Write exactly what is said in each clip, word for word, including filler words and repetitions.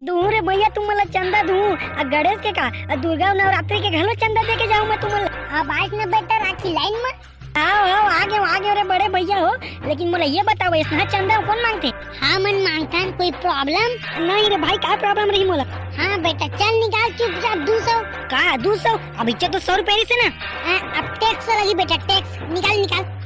दूहूं रे भैया, तुमन ला चंदा दूहूं। अ गणेश के का, अ दुर्गा नवरात्रि के घलो चंदा दे के जाहूं मैं तुमन ला। अब आइस न बेटा राखी लाइन में। आओ, आओ, आ गेंव, आ गेंव रे बड़े भैया हो। लेकिन मोला ये बताओ, अइसना चंदा कोन मांगथे? हमन मांगथन, कोई problem? नहीं रे भाई, का problem रही मोला? हाँ बेटा, चल निकाल चुपचाप दू सौ। का दू सौ? अभी तो सौ रुपया रहिसे ना। हाँ, अब tax तो लगी बेटा, tax। निकाल, निकाल।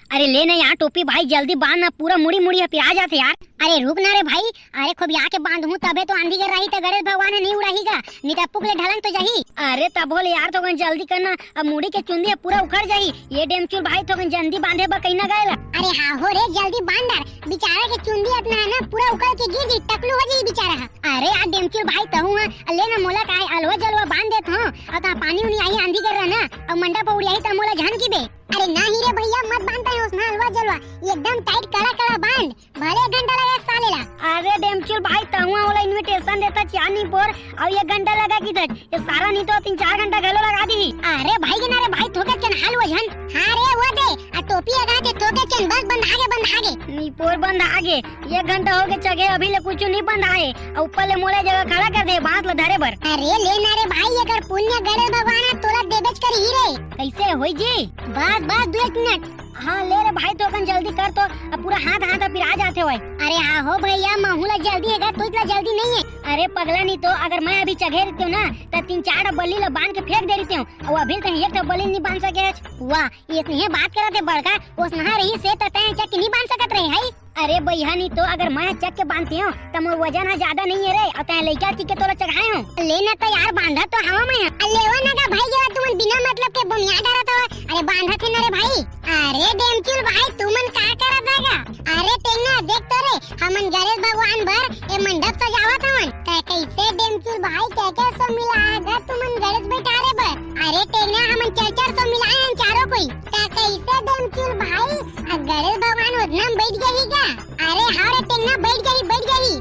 अरे ले ना यार टोपी भाई, जल्दी बांध ना, पूरा मुड़ी मुड़ी ह पिरा जाथे यार। अरे रुक ना रे भाई, अरे खूब या के बांधहूं तभे तो आंधी गर रही त गणेश भगवान ह नहीं उड़ाही गा, नहीं त पुक ले ढलंग तो जाही। अरे तभो ले यार, थोकन जल्दी करना, अब मुड़ी के चुंदी ह पूरा उखड़ जाही। ये डेमचुल भाई थोकन जल्दी बांधे बर कहीं ना गए ला। अरे हाँ हो रे, जल्दी बांध डार, बेचारा के चुंदी अतना है ना, पूरा उखड़ के गिर जाही, टकलू हो जाही बेचारा ह। अरे यार डेमचुल भाई तहूं ह, ले ना मोला काहे अलवा जलवा बांध देत हो, अउ ता पानी उनी आही आंधी गर रहा ना, अउ मंडप उड़ी आही त मोला झन की बे। अरे नहीं रे भैया, मत बांध तैं ओसना अलवा जलवा, एकदम tight कड़ा कड़ा बांध, भले एक घंटा लगे साले ला। अरे डेमचुल भाई, तहुआ ओला invitation देता चार नी पोर, अउ एक घंटा लगा की तक, ये सारा नी तो तीन चार घंटा घलो लगा दी। अरे भाई के ना रे भाई, थोके चन हाल वो झन। हाँ रे वो दे, आ टोपी लगा दे, थोके चन बस बंधा गे, बंधा गे। नी पोर बंधा गे, एक घंटा हो गे चघे, अभी ले कुछ नी बंधा हे, अउ ऊपर ले मोला जगह खड़ा कर दे बांस ला धरे बर। अरे ले ना रे भाई, एकर पुण्य गणेश भगवान ह तोला देबेच करही रे। कैसे होई जी? बस बस दू एक मिनट। हाँ ले रे भाई, तो अपन जल्दी कर तो, अब पूरा हाथ हाथ ह पिरा जाथे होय। अरे हाँ हो भैया, महू ला जल्दी हे गा, तुझ ला जल्दी नहीं है। अरे पगला नी तो, अगर मैं अभी चघे रहितेंव ना, त तीन चार ठो बल्ली ला बांध के फेंक दे रहितेंव, अउ अभी तक एक ठो बल्ली नी बांध सके हच। वाह, ये बात करत हे बड़का, ओसनहा रही से त तैं चक के नी बांध सकत रहे हई। अरे बइहा नी तो, अगर मैं चक के बांधतेंव त मोर वजन ह ज्यादा नहीं है रे, अउ तैं लइका चिक के तोला चघाए हो। ले ना त यार, बांधा तो हवा मैं ह। अ लेवा ना गा भाई, जेला तुमन बिना मतलब के बमिया डरत हो। अरे बांधा थे ना रे भाई। अरे डेमचुल भाई, तुमन का करत है गा? अरे टेंगना देख तो रे, हमन गणेश भगवान बर ए मंडप सजावत हवन। त कैसे डेमचुल भाई, क्या क्या सब मिला है गा तुमन गणेश बैठारे बर? अरे टेंगना, हमन चार चार सौ मिलाए हैं चारों कोई। त कैसे डेमचुल भाई, आ गणेश भगवान ओतना में बैठ गही का? अरे हाँ रे टेंगना, बैठ गही, बैठ गही।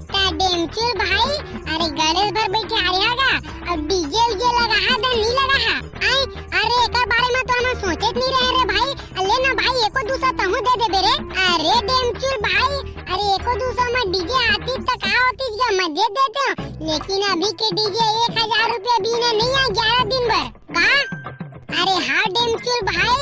त डेमचुल भाई, अरे गणेश भर बैठे आ रहा का? अब डीजे वीजे लगा हा, धन नहीं लगा हा? आई, अरे एकर बारे में तो हम सोचे नहीं रहे रे भाई। अ ले ना भाई, एको दू सौ तहूँ दे देबे रे। अरे डेमचुल भाई, अरे एको दू सौ में डीजे आती त का होती, मैं दे देते हो, लेकिन अभी के डीजे एक हजार रुपया भी नहीं है ग्यारह दिन भर। का? अरे हाँ डेमचुल भाई,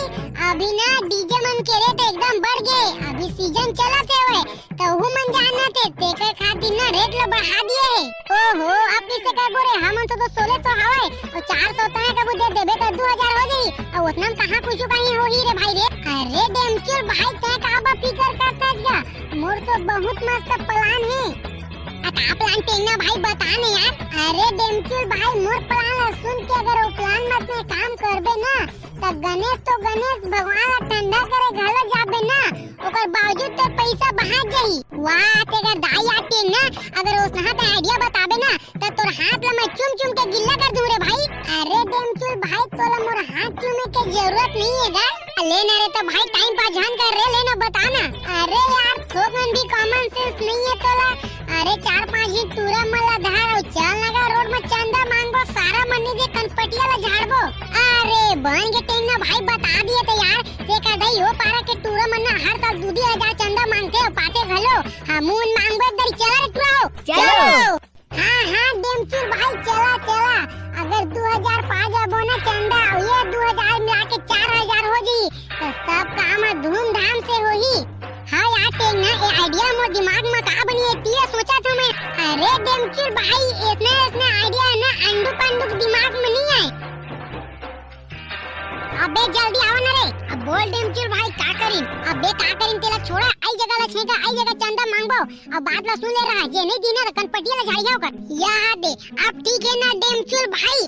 अभी ना डीजे मन के रेट एकदम बढ़ गए, अभी सीजन चलत हवय, त उहू मन जानत हे, तेकर खातिर ना रेट ल बढ़ा दिए हे। ओहो, अब किसे करबो रे, हमन तो, तो सोलह सौ हवय, अउ चार सौ तय कबू दे देबे त दू हजार हो जाही, अउ ओतना में कहाँ कुछ कहीं होही रे भाई रे। अरे डेमचुल भाई, तय का बा फिकर करत हस गा? मोर तो बहुत मस्त प्लान हे। आ का प्लान टेंगना भाई, बता ने यार। अरे डेमचुल भाई, मोर प्लान ला सुन के अगर ओ प्लान मत में काम करबे ना, त गणेश तो गणेश भगवान ला ठंडा करे घलो जाबे ना, ओकर बावजूद तोर पैसा बहा जाही। वाह, तेकर दाई आते ना, अगर ओसनहा त आइडिया बताबे ना, त तोर हाथ ला मैं चूम चूम के गिल्ला कर दूं रे भाई। अरे डेमचुल भाई, तोला मोर हाथ चूमे के जरूरत नहीं है गा। ले ना रे, त भाई टाइम पास झन कर रे, ले ना बता ना। अरे यार, थोकन भी कॉमन सेंस नहीं है तोला। अरे चार पांच ही टूरा मन ला धर अउ चल ना गा रोड में चंदा मांगबो, सारा मन जे कनपटिया ला झाड़बो। अरे बन के टेंगना भाई, बता दिए त यार, तेकर दाई ओ पारा के टूरा मन ना हर साल दू दू हजार चंदा मांगथे अउ पाथे घलो। हमू मन मांगबो एक दरी, चला रे टूरा हो। चलो। हाँ हाँ डेमचुल भाई, चला चला। अगर दू हजार पा जाबो ना चंदा, अउ ये दू हजार मिला के चार हजार हो जाही, त सब काम ह धूमधाम से होही। हाँ यार टेंगना, ए आइडिया मोर दिमाग में का बनी है, तिये सोचत हूँ मैं। अरे डेमचुल भाई, एसने एसने आइडिया है ना, अंडू पंडू के दिमाग में नहीं आए। अबे जल्दी आवा ना रे। अब बोल डेमचुल भाई, का करिन? अबे का करिन, तेला छोड़ा, आई जगह ला छेंका, आई जगह चंदा मांगबो। अब बात ला सुन ले रहा, जे नहीं दीना त कनपटिया ला झाड़िया ओकर। या दे, अब ठीक है ना डेमचुल भाई,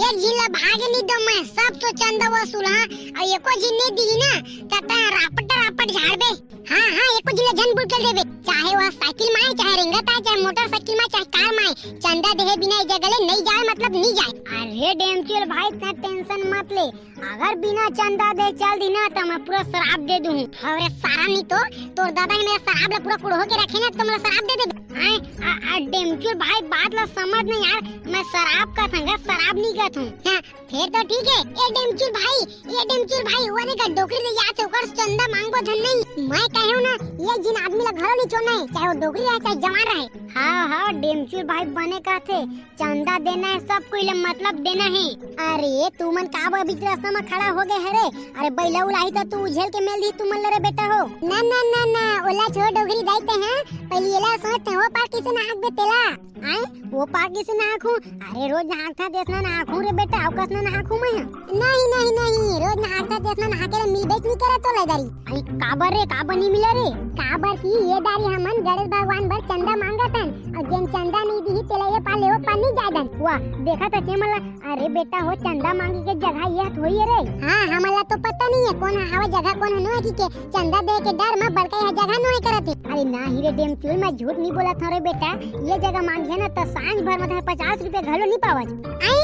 एक झिन ला भागे नहीं दो मैं, सब तो चंदा वसूल, हाँ, अउ एको झिन नहीं दी ना, त तैं रापट रापट झाड़बे। हाँ हाँ, एको झिन ला झन बुलके देबे, चाहे वह साइकिल में आए, चाहे रेंगत आए, चाहे मोटरसाइकिल में आए, चाहे कार में आए। चंदा देहे बिना ये जगह ले नहीं जाए, मतलब नहीं जाए। अरे डेमचुल भाई, इतना टेंशन मत ले, अगर बिना चंदा दे चल दी ना, तो मैं पूरा शराब दे दूँ। अरे सारा नहीं तो, तोर दादा ही मेरा शराब ला पूरा कुड़हो के रखे ना, तो मैं शराब दे दे। आए, आ, आ, डेमचुल भाई, बात ला समझ नहीं यार, मैं शराब का संग शराब नहीं कहत हूँ। हाँ, फिर तो ठीक है। ए डेमचुल भाई, ए डेमचुल भाई, वो नहीं का डोकरी दे याद से ओकर चंदा मांगबो धन नहीं। मैं कहे हूँ ना, ये जिन आदमी ला घरो नहीं छोड़ना है, चाहे वो डोकरी रहे, चाहे जवान रहे। हाँ, हाँ, डेमचुल भाई बने कहते, चंदा देना है, सब कोई ले मतलब देना है। अरे, तुमन का बर बीच रास्ता में खड़ा हो गए हरे? अरे, बैला उलाही तो तू उझेल के मेल दी तुमन ले रे बेटा हो। ना, ना, ना, ना, ओला छोड़ डोकरी दाई ते हैं, पहले एला सोच ते वो पार किसे ना आग दे तेला। आए, वो पार किसे ना आँखू? अरे, रोज ना आँखा देसना ना आँखू रे बेटा, अउ कसना ना आँखू मैं। नहीं, नहीं, नहीं, रोज ना आँखा देसना ना आँखे रे मिलबेच नहीं करे तो ले दारी। अरे, काबर रे, काबर नहीं मिला रे? काबर की ये दारी हमन गणेश भगवान बर चंदा मांगत हन, और जेन चंदा नहीं दिही तेला ये पार ले वो पार नहीं जाए दन। वाह, देखा था के मला। अरे बेटा हो, चंदा मांगी के जगह ये थोड़ी है रे। हाँ, हमला तो पता नहीं है कौन हवा जगह कौन है नो की के चंदा दे के डर में बड़का यह जगह नो है करत है। अरे ना ही रे डेमचुल, मैं झूठ नहीं बोला था रे बेटा, ये जगह मांगी है ना तो सांझ भर में तो पचास रुपए घलो नहीं पावत। आई?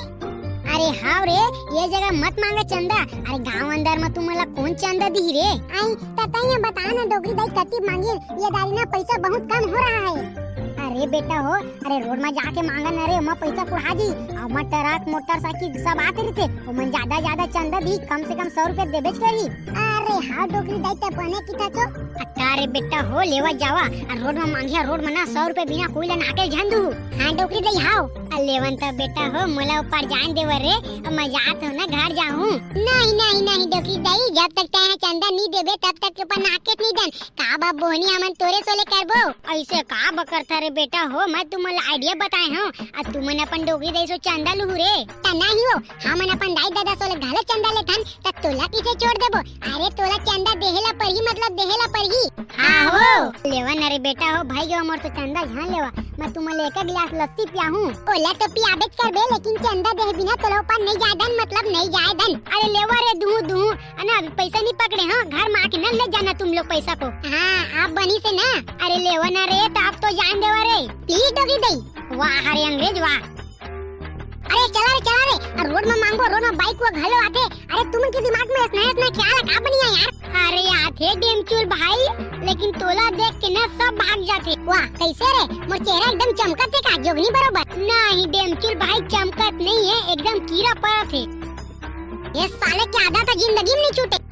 अरे हाव रे, ये जगह मत मांगा चंदा। अरे गांव अंदर में तुमला कौन चंदा दी रे? आई, त तैं बता ना डोकरी दाई कति मांगी, ये दारी ना पैसा बहुत कम हो रहा है। अरे बेटा हो, अरे रोड में जाके मांगा ना रे, ओमा पैसा कुढ़ा जी। ओमा ट्रक, मोटरसाइकिल सब आते रहिथे, ओमन ज्यादा ज्यादा चंदा दी, कम से कम सौ रुपया देबेच करही। अरे हाँ डोकरी दाई, ते बने की था तो। अच्छा रे बेटा हो, लेवा जावा, आ रोड में मांगिया, रोड में ना सौ रुपया बिना कोई ला नाके झन दू। हाँ डोकरी दाई हाव। आ लेवन त बेटा हो, मोला ऊपर जान देवर रे, अब मैं जात हूँ ना, घर जाहूँ। नहीं, नहीं, नहीं डोकरी दाई, जब तक तैं चंदा नहीं देबे, तब तक के ऊपर नाके नहीं दन। का बा बोहनी, हमन तोरे सोले करबो। ऐसे का बकरथा रे बेटा हो, मैं तुमला आइडिया बताए हूँ, आ तुमन अपन डोकरी दाई सो चंदा लुहू रे। त नहीं हो, हमन अपन दाई दादा सोले घलो चंदा लेथन, त तोला किसे छोड़ देबो? अरे तोला चंदा देहेला परही, मतलब देहेला परही। हाँ हो। लेवा न रे बेटा हो, भाई गवा मोर तो चंदा झन लेवा, मैं तुमन ले एक गिलास लस्सी पियाहूँ। ओला तो पियाबेच करबे, लेकिन चंदा देहे बिना तोला ऊपर नहीं जाए दन, मतलब नहीं जाए दन। अरे लेवा रे, दुहू दुहू, अना अभी पैसा नहीं पकड़े हो, घर में आके न ले जाना तुम लोग पैसा को। हाँ, आप बनी से ना। अरे लेवा ना रे, तो आप तो जान देवा रे। प्लीज डोगी दई। वाह रे अंग्रेज वाह। अरे चला रे, चला रे, अरे रोड में मांगो, रोड में बाइक वो घलो आथे। अरे तुमन के दिमाग में इतना, इतना ख्याल है का बनिया यार? अरे आथे डेमचुल भाई, लेकिन तोला देख के ना सब भाग जाथे। वाह, कैसे रे? मोर चेहरा एकदम चमकत है का, जोगनी बरोबर? नहीं डेमचुल भाई, चमकत नहीं है, एकदम कीड़ा पड़त है। ये साले की आदत है, जिंदगी में नहीं छूटे।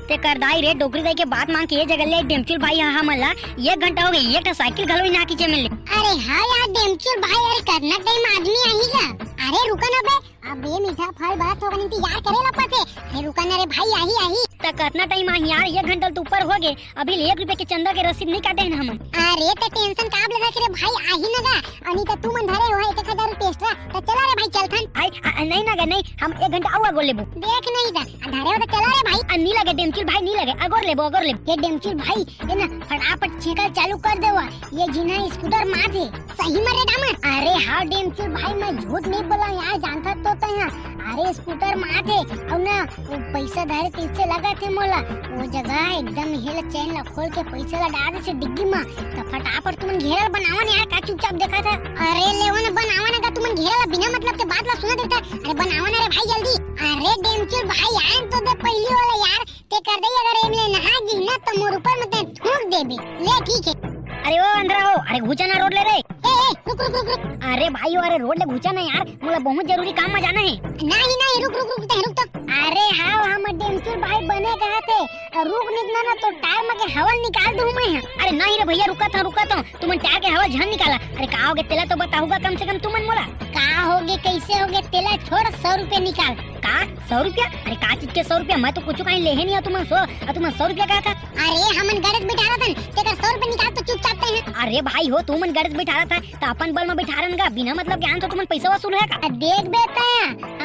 ते कर दाई रे, डोकरी दाई के बात मान के ये जगह ले डेमचुल भाई हा हमन ला एक घंटा हो गए, एक ठा साइकिल घलो ना खींचे मिले। अरे हाँ यार डेमचुल भाई, अरे करना टाइम आदमी आही का? अरे रुका ना बे, अब ये मीठा फल बात होगा इंतजार करे ला पथे। अरे रुका ना रे भाई, आही आही। त कतना टाइम आही यार, एक घंटा तो ऊपर हो गए, अभी ले एक रुपया के चंदा के रसीद नहीं काटे हैं हमन। अरे त टेंशन काब लेथस रे भाई, आही ना गा। अनी त तुमन धरे हो एक एक हजार रुपया एक्स्ट्रा, त चला रे भाई चलथन। आई, आ, आ, नहीं ना गा, नहीं, हम एक घंटा अउ अगोर लेबो। देख नहीं दा, आ धरे हो त चला रे भाई। आ, नहीं लगे डेमचुल भाई, नहीं लगे, अगोर लेबो, अगोर लेबो। ये डेमचुल भाई, ये ना फटाफट छेकर चालू कर देवा, ये झिना स्कूटर मार दे। सही में रे डामर? अरे हाँ डेमचुल भाई, मैं झूठ नहीं बोला, यहाँ जानता तो तै हाँ। अरे स्कूटर मार दे, और ना वो पैसा धरे तिसे लगा थे मोला, वो जगह एकदम हेल चैन ला खोल के पैसा ला डाल दे से डिग्गी में। त फटाफट तुमन घेरा ला बनावा ना यार, का चुपचाप देखा था? अरे लेवन बनावा ना का, तुमन घेरा ला बिना मतलब के बात ला सुना देता। अरे बनावा ना रे भाई जल्दी। अरे डेमचुल भाई आन तो दे पहली वाला यार, ते कर दे अगर एम ले नहा जी ना तो मोर ऊपर में ते थूक देबे। ले ठीक है। अरे ओ अंधरा हो, अरे घुचा ना रोड ले रे। ए, ए, रुक, रुक, रुक, रुक। अरे भाई, अरे रोड ले घुचा ना यार, मोला बहुत जरूरी काम में जाना है। नहीं, नहीं, रुक, रुक, रुक, तै रुक तो। अरे हाँ, हम डेमचुल भाई बने कहा थे, रुक निकना ना तो टायर में के हवा निकाल दूँ मैं। अरे नहीं रे भैया, रुका था, रुका था, तुमन टायर के हवा झन निकाला। अरे का होगे तेला तो बताहूगा कम से कम तुमन मोला। का होगे, कैसे होगे तेला छोड़, सौ रुपया निकाल। का? सौ रुपया? अरे का चीज के सौ रुपया? मैं तो कुछ कहीं ले ही नहीं आ तुमन सौ, और तुमन सौ रुपया कहा था। अरे हमन गड़त बिठा रहा था, तेकर सौ रुपया निकाल तो चुपचाप तै है। अरे भाई हो, तुमन गड़त बिठा रहा था, त अपन बल में बिठा रहन का, बिना मतलब के आन तो तुमन पैसा वसूल है का? आ, देख बेटा,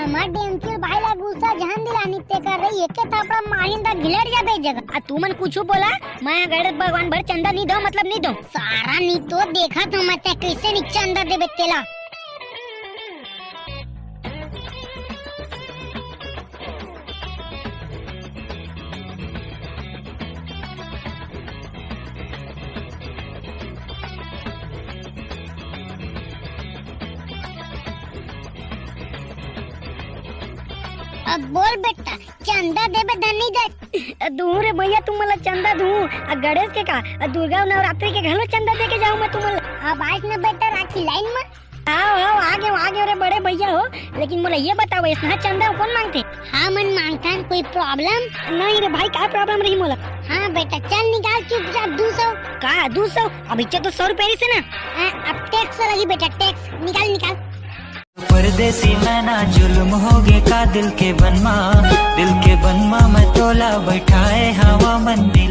हमर डेमचुल भाई ला गुस्सा झन दिलानी ते कर रही, एके थापड़ा मारिन त घिलट जाबे जगह। आ तुमन कुछ बोला, मैं गणेश भगवान बर चंदा नहीं दो, मतलब नहीं दो। सारा नहीं तो देखा तो मैं ते कैसे नहीं चंदा देबे तेला। अब बोल बेटा, चंदा देबे धन नहीं दे? दूं रे भैया, तुम मला चंदा दूं। आ गणेश के का, आ दुर्गा नवरात्रि के घलो चंदा दे के जाऊं मैं तुम मला। अब आज न बेटा राखी लाइन में। आओ आओ, आ गए आ गए रे बड़े भैया हो। लेकिन मोला ये बताओ, इतना चंदा कौन मांगते? हाँ मन मांगता है, कोई प्रॉब्लम? नहीं रे भाई, का प्रॉब्लम रही मोला? हाँ बेटा, चल निकाल चुपचाप दो सौ। का दो सौ? अब इच्छा तो सौ रुपये रही से ना। हाँ, अब टैक्स लगी बेटा, टैक्स निकाल निकाल। परदेसी मैं ना जुल्म हो गए का दिल के बनमा, दिल के बनमा मैं तोला बैठाए हवा मन दिल।